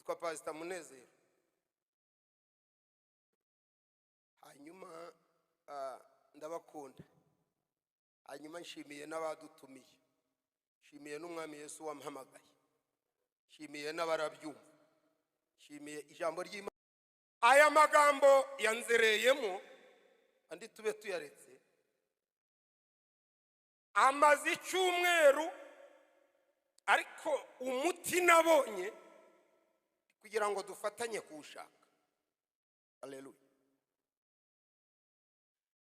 Nitwa Pasita Munezero. Hanyuma ndabakunda. Hanyuma nshimiye n'abadutumiye, nshimiye n'Umwami Yesu wampamagaye, nshimiye n'abarabyumva, nshimiye ijambo ry'Imana. Aya magambo yanzereyemo, andi tube tuyaretse. Amaze icyumweru, ariko umuti nabonye kugira ngo dufatanye kuwushaka. Haleluya!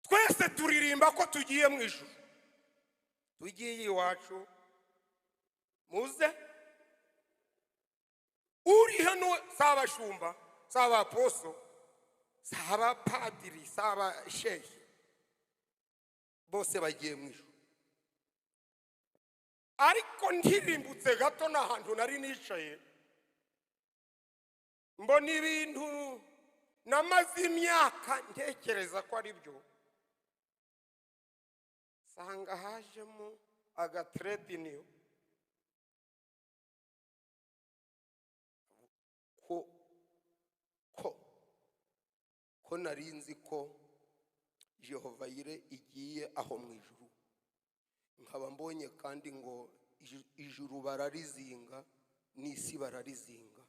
Twese turirimba ko tugiye mu ijuru, tugiye iwacu. Muze uri hano, si abashumba, si abaposo, si abapadiri, si abashehe, bose bagiye mu ijuru. Ariko ntirimbutse gato n'ahantu nari nicaye, mbona ibintu namaze imyaka ntekereza ko ari byo, nsanga hajemo agaterediniyo ko nari nzi ko Jehova Yire igiye aho mu ijuru, nkaba mbonye kandi ngo ijuru bararizinga n'isi bararizinga,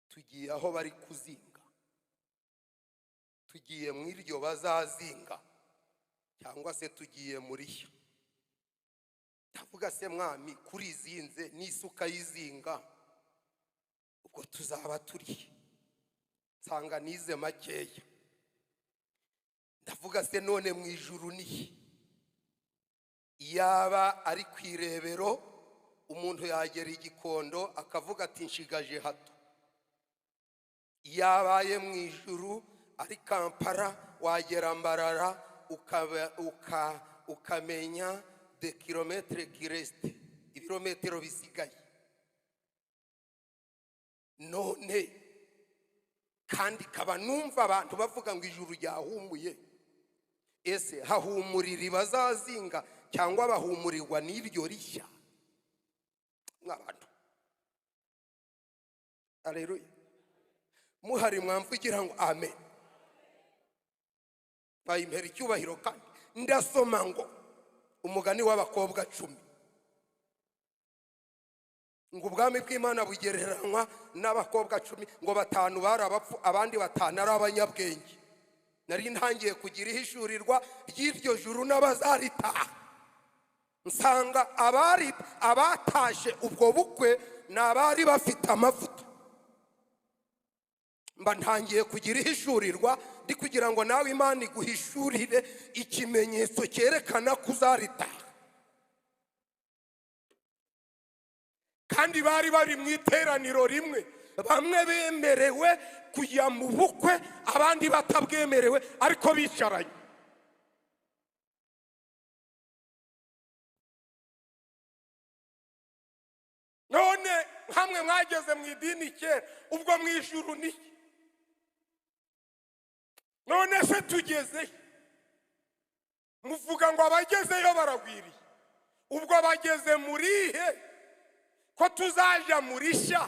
tugiye aho bari kuzinga, tugiye mu iryo bazazinga, cyangwa se tugiye muri yo. Ndavuga se Mwami, kurizinze n'isi ukayizinga, ubwo tuzaba turi? Nsanga nize makeya. Ndavuga se none mu ijuru ni yaba ari ku irebero, umuntu yagera igikondo akavuga ati nshigaje hato. Yabaye mu ijuru ari Kampala, wagera Mbarara ukamenya de kilometre kiresite, ibirometero bisigaye. None kandi kaba numva abantu bavuga ngo ijuru ryahumuye, ese hahumurira bazazinga cyangwa bahumurirwa n'iryo rishya? Mw'abantu, aleluya! Muhari mwamvugira ngo amen, bayimpera icyubahiro. Kandi ndasoma ngo umugani w'abakobwa 10, ngo ubwami bw'Imana bugereranywa n'abakobwa 10, ngo 5 bari abapfu, abandi 5 ari abanyabwenge. Nari ntangiye kugira ihishurirwa ry'iryo juru n'abazaritaha, nsanga abari abatashe ubwo bukwe ni abari bafite amavuta. Mba ntangiye kugira ihishurirwa ndi kugira ngo nawe Imana iguhishurire ikimenyetso cyerekana ko uzaritaha. Kandi bari bari mu iteraniro rimwe, bamwe bemerewe kujya mu bukwe, abandi batabwemerewe, ariko bicaranye. None nkamwe mwageze mu idini kera, ubwo mu ijuru ni none se tugezeyo? Muvuga ngo abagezeyo baragwiriye, ubwo bageze murihe ko tuzaja murishya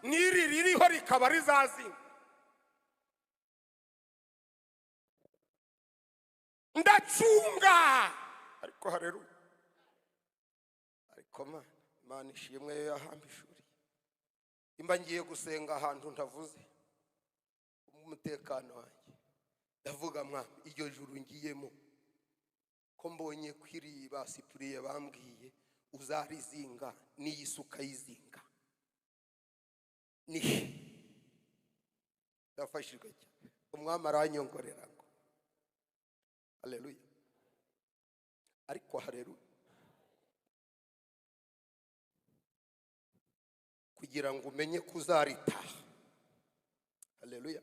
n'iri ririho rikaba rizazinga? Ndacunga, ariko haleluya, ariko Mana ishimwe yo yahambishuriye. Imba ngiye gusenga ahantu ntavuze umutekano wanjye, ndavuga Mwami, iryo juru ngiyemo ko mbonye kwiri basipuriye bambwiye uzarizinga n'iyi suka yizinga ni ndafashijwe cyane. Umwami aranyongorera ngo haleluya, ariko haleluya, kugira ngo umenye ko uzaritaha. Haleluya!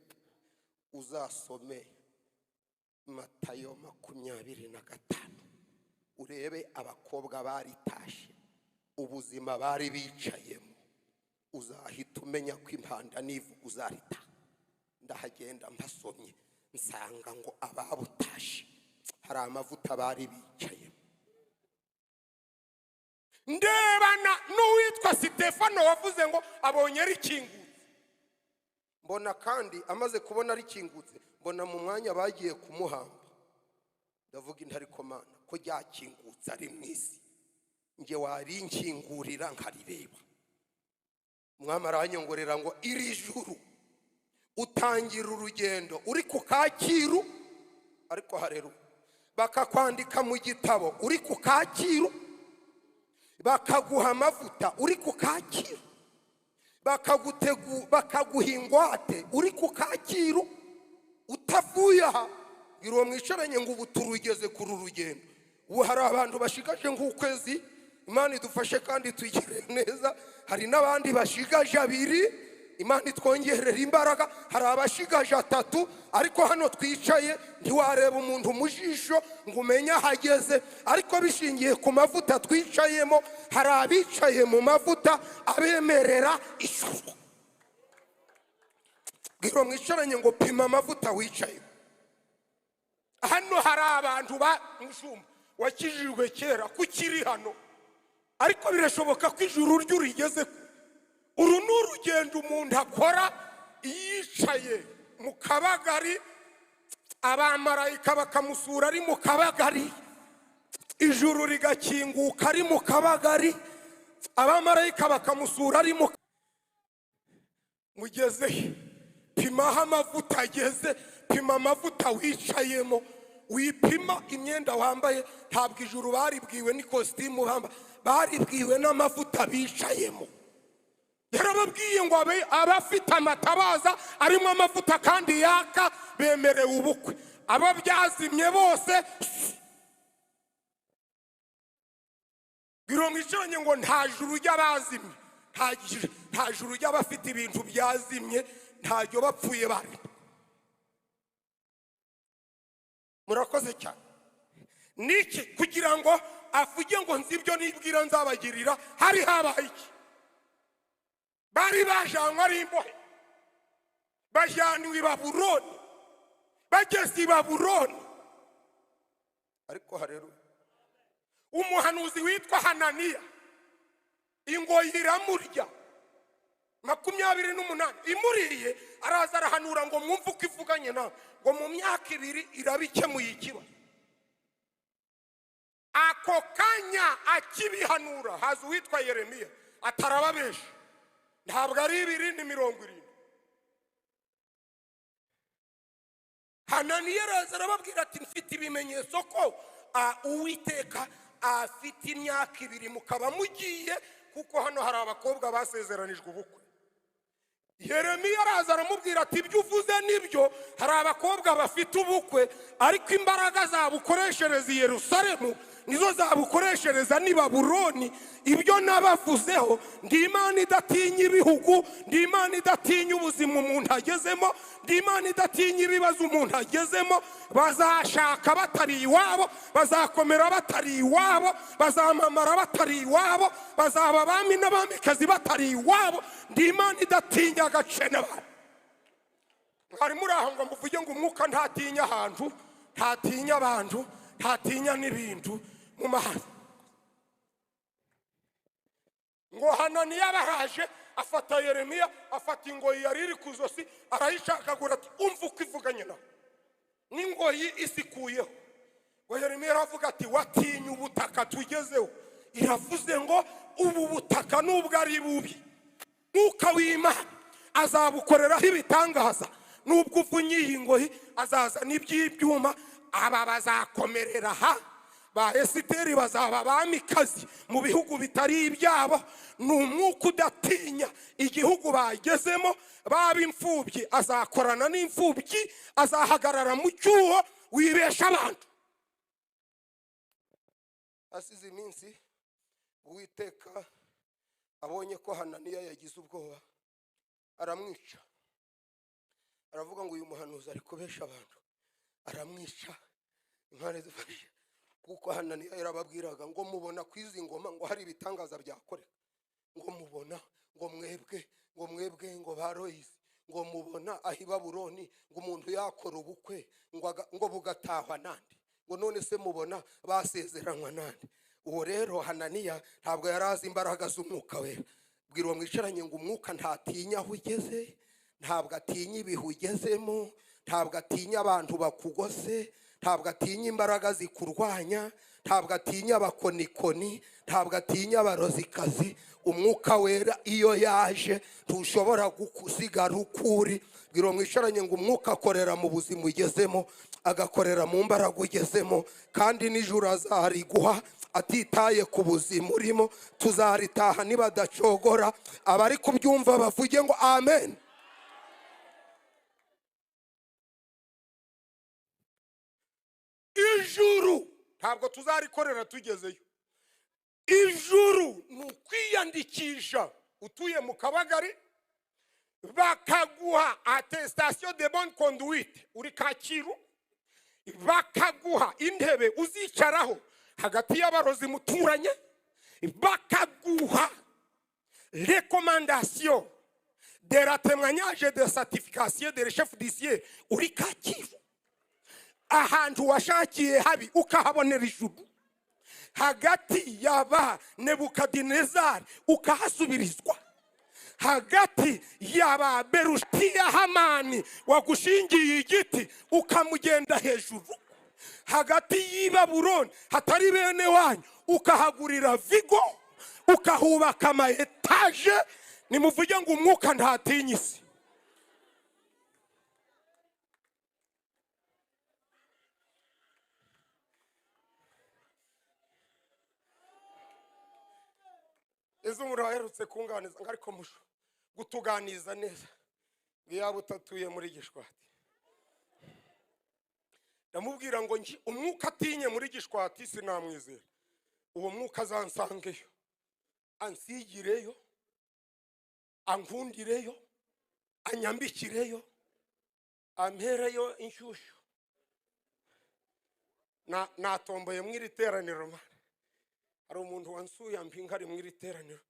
Uzasome Matayo 25, urebe abakobwa baritashe ubuzima bari bicayemo, uzahita umenya ko impanda n'ivuga uzaritaha. Ndahagenda mpasomye, nsanga ngo ababutashe hari amavuta bari bicayemo. Ndebana n'uwitwa Sitefano wavuze ngo abonye rikingutse. Mbona kandi amaze kubona rikingutse, mbona mu mwanya bagiye kumuhamba. Ndavuga intariko Mana ko ryakingutse ari mu isi, nge warinkingurira nkarireba. Umwami aranyongorera ngo iri juru utangira urugendo uri ku Kacyiru, ariko hareruya, bakakwandika mu gitabo uri ku Kacyiru, bakaguha amavuta uri ku Kacyiru, bakaguha ingwate uri ku Kacyiru, utavuye aha. Bwira uwo mwicaranye ngo ubu turugeze kuri uru rugendo. Ubu hari abantu bashigaje nk'ukwezi, Imana idufashe kandi tugire neza. Hari n'abandi bashigaje 2, Imana itwongerera imbaraga. Hari abashigaje 3, ariko hano twicaye ntiwareba umuntu mu jisho ngo umenye aho ageze. Ariko bishingiye ku mavuta twicayemo, hari abicaye mu mavuta abemerera ijuru. Bwira uwo mwicaranye ngo pima amavuta wicaye. Hano hari abantu ba mushumba wakijijwe kera kukiri hano, ariko birashoboka ko ijuru ryo urigeze. Uru ni urugendo umuntu akora yicaye mu kabagari, abamarayika bakamusura ari mu kabagari, ijuru rigakinguka ari mu kabagari, abamarayika bakamusura ari mu mugeze. Pima aho amavuta ageze, pima amavuta wicayemo, wipima imyenda wambaye. Ntabwo ijuru baribwiwe n'ikositimu bambaye, baribwiwe n'amavuta bicayemo. Yarababwiye ngo abafite amatabaza arimo amavuta kandi yaka bemerewe ubukwe, abo byazimye bose. Bwira mwicaranye ngo nta juru ry'abazimye, nta juru ry'abafite ibintu byazimye, ntajyo bapfuye bari. Murakoze cyane. Niki kugira ngo avuge ngo nzi ibyo nibwira nzabagirira? Hari habaye iki? Bari bajanywe ari imbohe, bajyanwe i Babuloni. Bageze i Babuloni, ariko hareruya, umuhanuzi witwa Hananiya ingoyi iramurya 28 imuriye, araza arahanura ngo mwumve uko ivuganye nawe, ngo mu myaka 2 irabikemuye ikibazo. Ako kanya akibihanura haza uwitwa Yeremiya atarababesha, ntabwo ari 2 ni 70. Hananiya araza arababwira ati mfite ibimenyetso ko Uwiteka afite imyaka 2 mukaba mugiye, kuko hano hari abakobwa basezeranijwe ubukwe. Yeremiya araza aramubwira ati ibyo uvuze nibyo, hari abakobwa bafite ubukwe, ariko imbaraga zabukoreshereza i Yerusalemu nizo zabukoreshereza n'i Babuloni. Ibyo nabavuzeho, ndi Imana idatinya ibihugu, ndi Imana idatinya ubuzima umuntu agezemo, ndi Imana idatinya ibibazo umuntu agezemo. Bazashaka batari iwabo, bazakomera batari iwabo, bazamamara batari iwabo, bazaba abami n'abamikazi batari iwabo. Ndi Imana idatinya agace n'abantu. Mwari muri aho ngo muvuge ngo umwuka ntatinya ahantu, ntatinya abantu, ntatinya n'ibintu mu mahanga. Ngo Hananiya baraje afata Yeremiya, afata ingoyi yari iri ku zosi arayishakagura, ati umva uko ivuganye nawe, n'ingoyi isikuyeho. Ngo Yeremiya aravuga ati watinye ubutaka tugezeho. Iravuze ngo ubu butaka nubwo ari bubi, Mwuka w'Imana azabukoreraho ibitangaza. Nubwo uvunye iyi ngoyi azaza n'iby'ibyuma, aba bazakomerera aha, ba Esiteri bazaba abamikazi mu bihugu bitari ibyabo. Ni umwuka udatinya igihugu bagezemo. Baba imfubyi azakorana n'imfubyi, azahagarara mu cyuho wibesha abantu. Asize iminsi, Uwiteka abonye ko Hananiya yagize ubwoba aramwica. Aravuga ngo uyu muhanuzi ari kubesha abantu, aramwica. Imana idufashe, kuko Hananiya yarababwiraga ngo mubona ku izi ngoma ngo hari ibitangaza byakoreka, ngo mubona ngo mwebwe, ngo mwebwe ngo ba Royisi, ngo mubona aho i Babuloni ngo umuntu yakora ubukwe ngo bugatahwa nande, ngo none se mubona basezeranywa nande. Uwo rero Hananiya ntabwo yari azi imbaraga z'umwuka we. Bwira uwo mwicaranye ngo umwuka ntatinya aho ugeze, Ntabwo atinya ibihe ugezemo, ntabwo atinya abantu bakugose, ntabwo atinya imbaraga zikurwanya, ntabwo atinya abakonikoni, ntabwo atinya abarozikazi. Umwuka Wera iyo yaje ntushobora gusigara ukuri. Bwira mwicaranye ngo umwuka akorera mu buzima ugezemo, agakorera mu mbaraga ugezemo, kandi nijoro azariguha atitaye ku buzima urimo. Tuzaritaha nibadacogora. Abari kubyumva bavuge ngo amen. Ijuru ntabwo tuzarikorera tugezeyo. Ijuru ni ukwiyandikisha utuye mu Kabagari, bakaguha attestation de bonne conduite uri Kacyiru, bakaguha intebe uzicaraho hagati y'abarozi muturanye, bakaguha recommandation de la témoignage de certification de chef d'huissier uri Kacyiru. Ahantu washakiye habi ukahabonera ijuru, hagati yaba Nebukadinezari ukahasubirizwa, hagati yaba Berushti ya Hamani wagushingiye igiti ukamugenda hejuru, hagati y'i Babuloni hatari bene wanyu ukahagurira vigo, ukahubaka ama etaje. Nimuvuge ngo umwuka ntatinya isi. Ejo umuntu aherutse kunganiza ngo ariko musho gutuganiza neza ngo yaba utatuye muri Gishwati. Ndamubwira ngo umwuka atinye muri Gishwati sinamwizera. Uwo mwuka azansangeyo, ansigireyo, ankundireyo, anyambikireyo, ampereyo inshyushyu. Natomboye mu iri teraniro mane. Hari umuntu wansuye ampinga ari mu iri teraniro,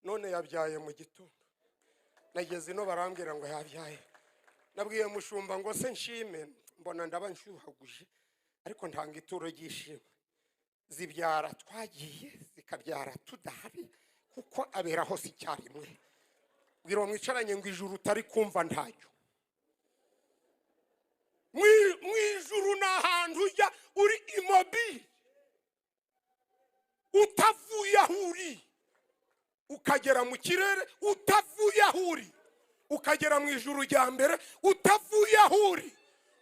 none yabyaye mu gitondo. Nageze ino barambwira ngo yabyaye. Nabwiye mushumba ngo se nshime, mbona ndaba nshyuhaguje, ariko ntanga ituro ry'ishimwe. Zibyara twagiye, zikabyara tudahari, kuko abera hose icyarimwe. Bwira mwicaranye ngo ijuru utari kumva ntacyo. Mu ijuru ni ahantu ujya uri immobile, utavuye aho uri, ukagera mu kirere utavuye aho uri, ukagera mu ijuru rya mbere utavuye aho uri,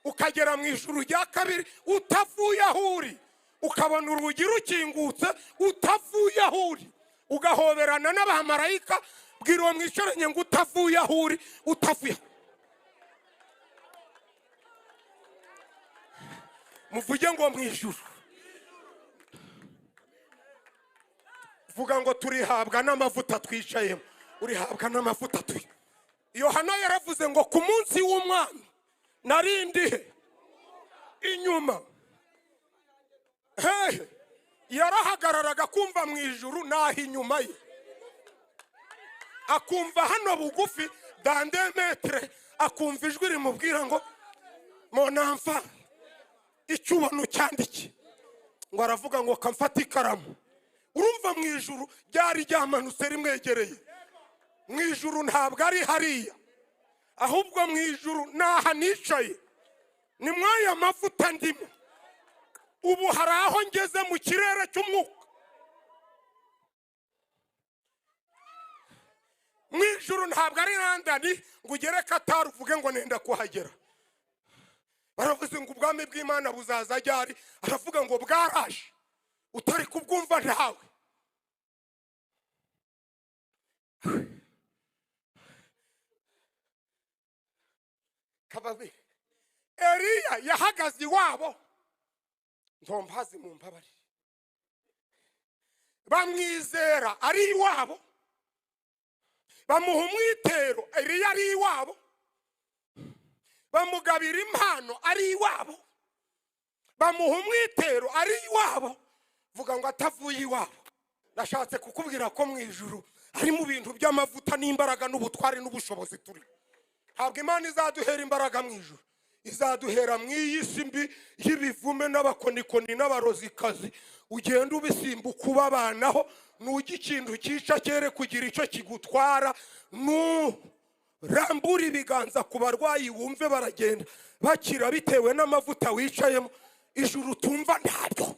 ukagera mu ijuru rya kabiri utavuye aho uri, ukabona urugi rukingutse utavuye aho uri, ugahoberana n'abamarayika. Bwira uwo mwicaranye ngo utavuye aho uri, utavuye aho. Muvuge ngo mu ijuru. Vuga ngo turihabwa n'amavuta twicayemo, urihabwa n'amavuta twi. Yohana yaravuze ngo ku munsi w'umwami narindihe inyuma hehe. Yarahagararaga kumva mu ijuru naho inyuma ye, akumva hano bugufi dandemetre, akumva ijwi rimubwira ngo monamfa icyo ubona ucyandike. Ngo aravuga ngo kamfata ikaramu. Urumva mu ijuru ryari ryamanutse rimwegereye. Mu ijuru ntabwo ari hariya, ahubwo mu ijuru naha nicaye, ni mwaya mavuta ndimo. Ubu hari aho ngeze mu kirere cy'umwuka. Mu ijuru ntabwo ari London ngo ugere Qatar uvuge ngo nenda kuhagera. Baravuze ngo ubwami bw'Imana buzaza ryari, aravuga ngo bwaraje, utari kubwumva ntawe. Kababi Eliya yahagaze iwabo, ntompazi mu mbabari, bamwizera ari iwabo, bamuha umwitero Eliya ari iwabo, bamugabira impano ari iwabo, bamuha umwitero ari iwabo. Vuga ngo atavuye iwabo. Nashatse kukubwira ko mu ijuru ari mu bintu by'amavuta n'imbaraga n'ubutware n'ubushobozi turi. Ntabwo Imana izaduhera imbaraga mu ijuru, izaduhera mu iyi si mbi y'ibivume n'abakonikoni n'abarozikazi. Ugenda ubisimbuka ubabanaho, nujya ikintu cyica cyere kugira icyo kigutwara. Rambura ibiganza ku barwayi wumve baragenda bakira bitewe n'amavuta wicayemo. Ijuru tumva ntabyo.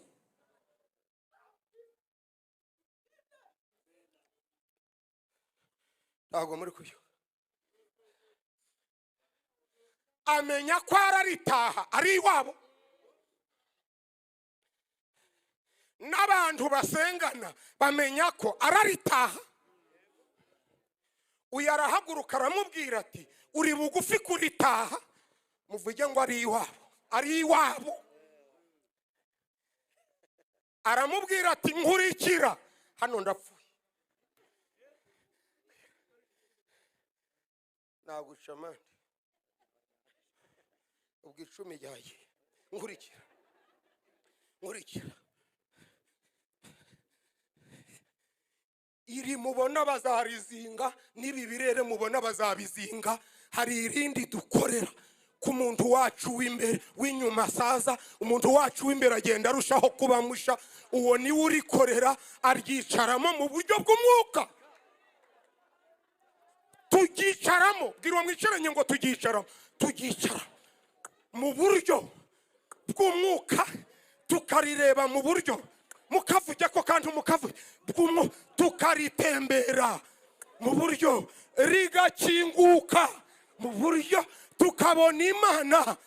Ntabwo muri kuyo. Amenya ko araritaha ari iwabo. N'abantu basengana bamenya ko araritaha. Uyu arahaguruka aramubwira ati uri bugufi kuritaha, muvuge ngo ari iwabo, ari iwabo. Aramubwira ati nkurikira, hano ndapfuye. Naguca amande ubwo 10 ryagiye. Nkurikira, nkurikira. Iri mubona bazarizinga, n'ibi birere mubona bazabizinga. Hari irindi dukorera ku muntu wacu w'imbere, w'inyuma asaza. Umuntu wacu w'imbere agenda arushaho kuba musha. Uwo niwe urikorera, aryicaramo mu buryo bw'umwuka. Tugicaramo, bwira uwo mwicaranye ngo tugicaramo. Tugicara mu buryo bw'umwuka, tukarireba mu buryo mukavuge ko kandi mukavuge bw'umwuka, tukaritembera mu buryo rigakinguka, mu buryo tukabona Imana.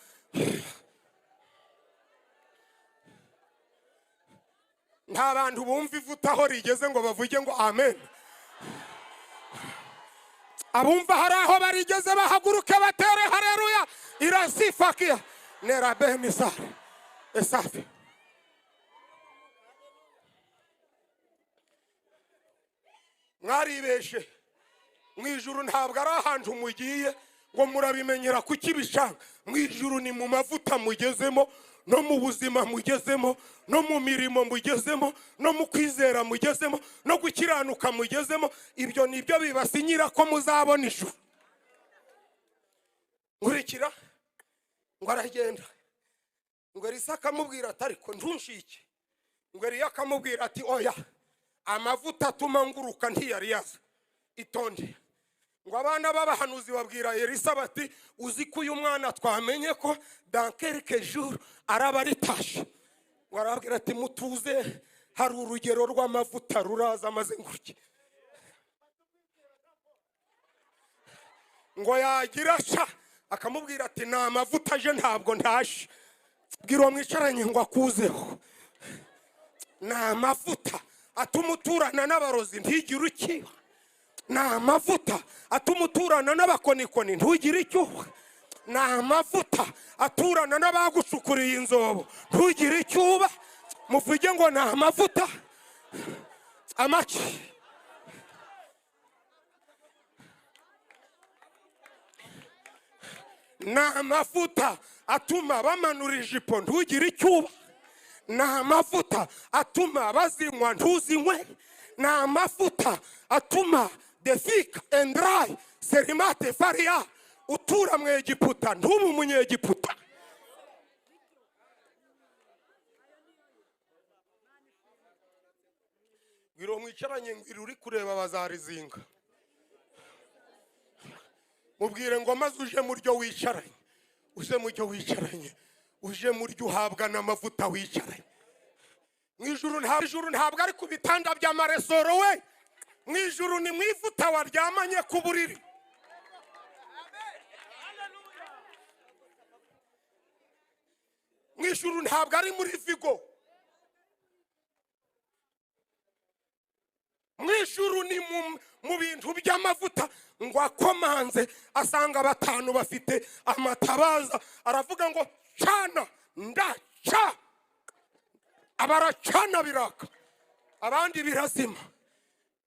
Nta bantu bumva ivuta aho rigeze ngo bavuge ngo amen. Abumva hari aho barigeze bahaguruke batere haleluya. Irasifakia nerabenisare esafi. Mwaribeshe mu ijuru ntabwo ari ahantu mugiye ngo murabimenyera kukibishanga. Mu ijuru ni mu mavuta mugezemo, no mu buzima mugezemo, no mu mirimo mugezemo, no mu kwizera mugezemo, no gukiranuka mugezemo. Ibyo nibyo bibasinyira ko muzabona ijuru. Nkurikira ngo aragenda, ngo Elisa akamubwira ati ariko ntunshike. Ngo Eliya akamubwira ati oya, amavuta atuma nguruka ntiyari yaza, itonde. Ngo abana b'abahanuzi babwira Elisa bati uzi ko uyu mwana twamenye ko dans quelques jours araba aritashe. Ngo arababwira ati mutuze, hari urugero rw'amavuta ruraza amaze nguruke. Ngo yagira sha akamubwira ati ni amavuta aje ntabwo ntashe. Bwira uwo mwicaranye ngo akuzeho. Ni amavuta atuma uturana n'abarozi ntigire ukiba. Ni amavuta atuma uturana n'abakonikoni ntugire icyo uba. Ni amavuta aturana n'abagucukuriye inzobo ntugire icyo uba. Muvuge ngo ni amavuta amaki. Ni amavuta atuma bamanura ijipo ntugire icyo uba. Ni amavuta atuma bazinywa ntuzinywe. Ni amavuta atuma defika endrai serimate faria utura mu Egiputa ntube umunyegiputa. Bwira mwicaranye ngo uri kureba bazarizinga. Mubwire ngo maze uje muryo wicaranye, uje muryo wicaranye, uje muryo uhabwa n'amavuta wicaranye. Mu ijuru nta ijuru ntabwo ari ku bitanda by'amaresoro we. Mu ijuru ni mu ivuta waryamanye ku buriri. Mu ijuru ntabwo ari muri vigo. Mu ijuru ni mu bintu by'amavuta. Ngo akomanze asanga batanu bafite amatabaza, aravuga ngo cana ndaca. Abaracana biraka, abandi birazima.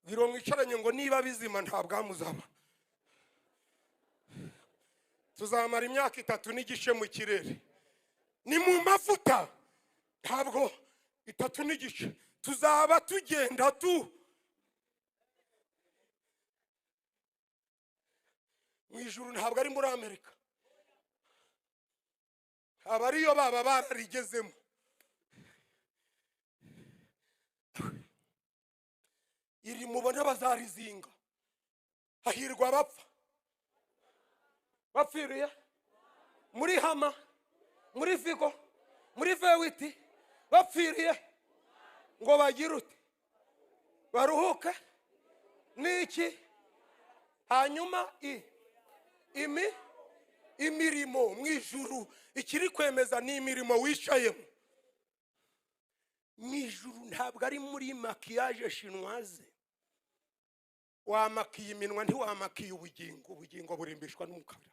Bwira mwicaranye ngo niba bizima ntabwo muzaba. Tuzamara imyaka 3 n'igice mu kirere. Ni mu mavuta, ntabwo 3 n'igice tuzaba tugenda tu. Mu ijuru ntabwo ari muri Amerika, abariyo baba bararigezemo. Iri mubona bazarizinga. Hahirwa abapfa. Bapfiriye muri Hummer, muri Vigo, muri V8. Bapfiriye ngo bagire ute? Baruhuke n'iki? Hanyuma i imi imirimo mu ijuru, ikiri kwemeza ni imirimo wicayemo mu ijuru. Ntabwo ari muri maquillage chinoise. Wamakiye iminwa, ntiwamakiye ubugingo. Ubugingo burimbishwa n'umukara.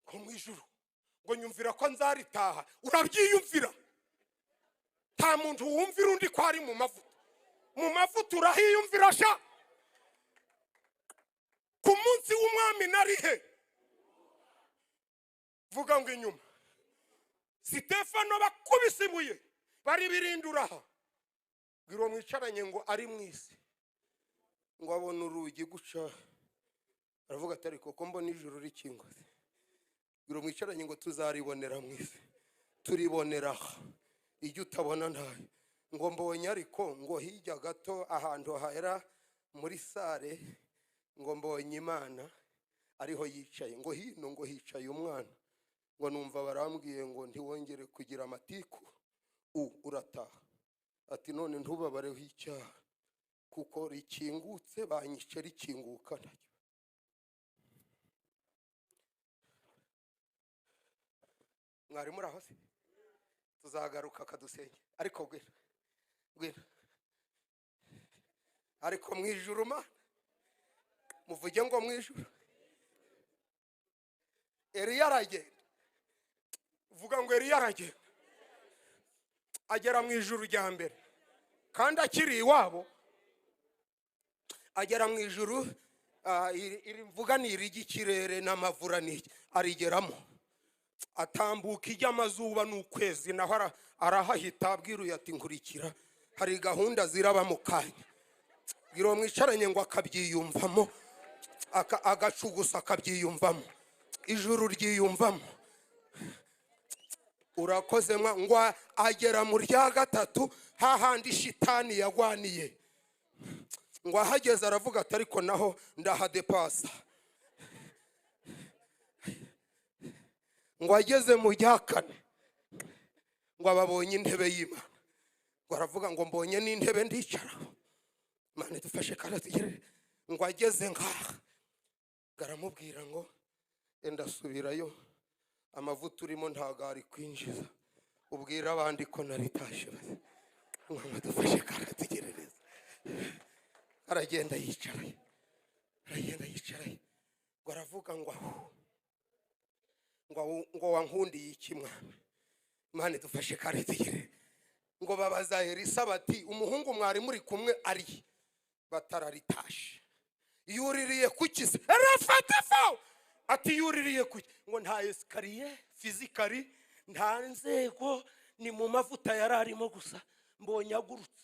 Ko mu ijuru ngo nyumvira ko nzaritaha, urabyiyumvira. Nta muntu wumvira undi ko ari mu mavuta. Mu mavuta urahiyumvira sha. Ku munsi w'umwami nari he? Vuga ngo inyuma. Sitefano bakubise ibuye, bari birindura aha. Bwira uwo mwicaranye ngo ari mu isi, ngo abone urugi guca, aravuga ati: "Ariko ko mbona ijuru rikingutse?" Bwira uwo mwicaranye ngo tuzaribonera mu isi, turibonera aha. Ijya utabona ntayo. Ngo mbonye ariko ngo hirya gato ahantu hahera muri salle, ngo mbonye Imana ariho yicaye, ngo hino ngo hicaye umwana. Ngo numva barambwiye ngo ntiwongere kugira amatiku, u urataha. Ati: "None ntubabareho icyaha kuko rikingutse, banyice rikinguka ntacyo." Mwari muri aho se? Tuzagaruka akadusenge. Ariko bwira bwira, ariko mu ijuru ma muvuge ngo mu ijuru. Eliya aragenda. Vuga ngo Eliya aragenda, agera mu ijuru rya mbere kandi akiri iwabo. Agera mu ijuru, iri mvuga ni iry'ikirere n'amavura n'iki. Arigeramo, atambuka ijya amazuba n'ukwezi, naho arahahita. Abwiruye ati: "Nkurikira, hari gahunda ziraba mu kanya." Bwira uwo mwicaranye ngo akabyiyumvamo, agacugusa, akabyiyumvamo, ijuru ryiyumvamo. Urakoze mwa. Ngo agera mu rya gatatu, hahandi shitani yagwaniye. Ngo ahageze aravuga ati: "Ariko naho ndahadepasa." Ngo ageze mu rya kane, ngo ababonye intebe y'Imana. Ngo aravuga ngo: "Mbonye n'intebe, ndicaraho. Imana idufashe kandi tugere." Ngo ageze ngaha, ngo aramubwira ngo: "Enda subirayo, amavuta urimo ntabwo ari kwinjiza, ubwira abandi ko naritashe." Ngo dufashe kandi tugerereza. Aragenda yicaraye, aragenda yicaraye. Ngo aravuga ngo aho ngo wankundiye iki, mwami? Imana idufashe kandi tugere. Ngo babaza Elisa bati: "Umuhungu mwari muri kumwe ari?" Batararitashe. Yuririye kuki se? Arafata ati: "Yuririye kuki?" Ngo nta escalier physical, nta nzego, ni mu mavuta yari arimo gusa, mbonye agurutse.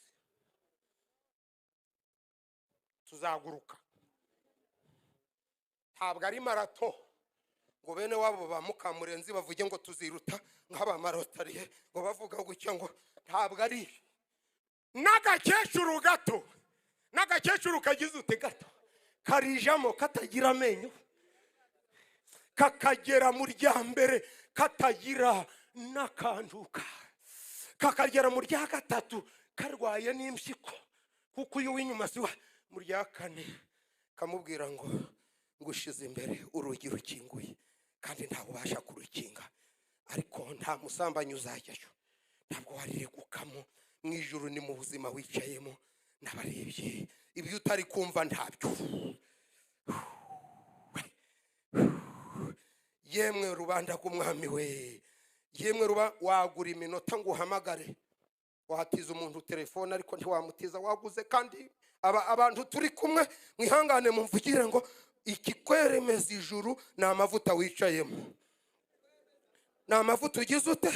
Tuzaguruka. Ntabwo ari marathon ngo bene wabo ba Mukamurenzi bavuge ngo tuziruta nk'abamarotariye, ngo bavuga gutya, ngo ntabwo ari n'agakecuru gato, n'agakecuru kagize ute gato karijamo, katagira amenyo, kakagera mu rya mbere, katagira n'akantu, kakagera mu rya gatatu karwaye n'impyiko, kuko uyu w'inyuma si wa mu rya kane. Kamubwira ngo: "Ngushize imbere urugi rukinguye kandi ntawe ubasha kurukinga, ariko nta musambanyi uzajyayo, ntabwo wariregukamo." Mu ijuru ni mu buzima wicayemo n'abarebye. Ibyo utari kumva ntabyo. Yemwe rubanda rw'umwami we, yemwe ruba, wagura iminota ngo uhamagare, watiza umuntu telefone, ariko ntiwamutiza waguze. Kandi aba abantu turi kumwe, mwihangane mumvugire ngo ikikweremeza ijuru ni amavuta wicayemo, ni amavuta ugize ute.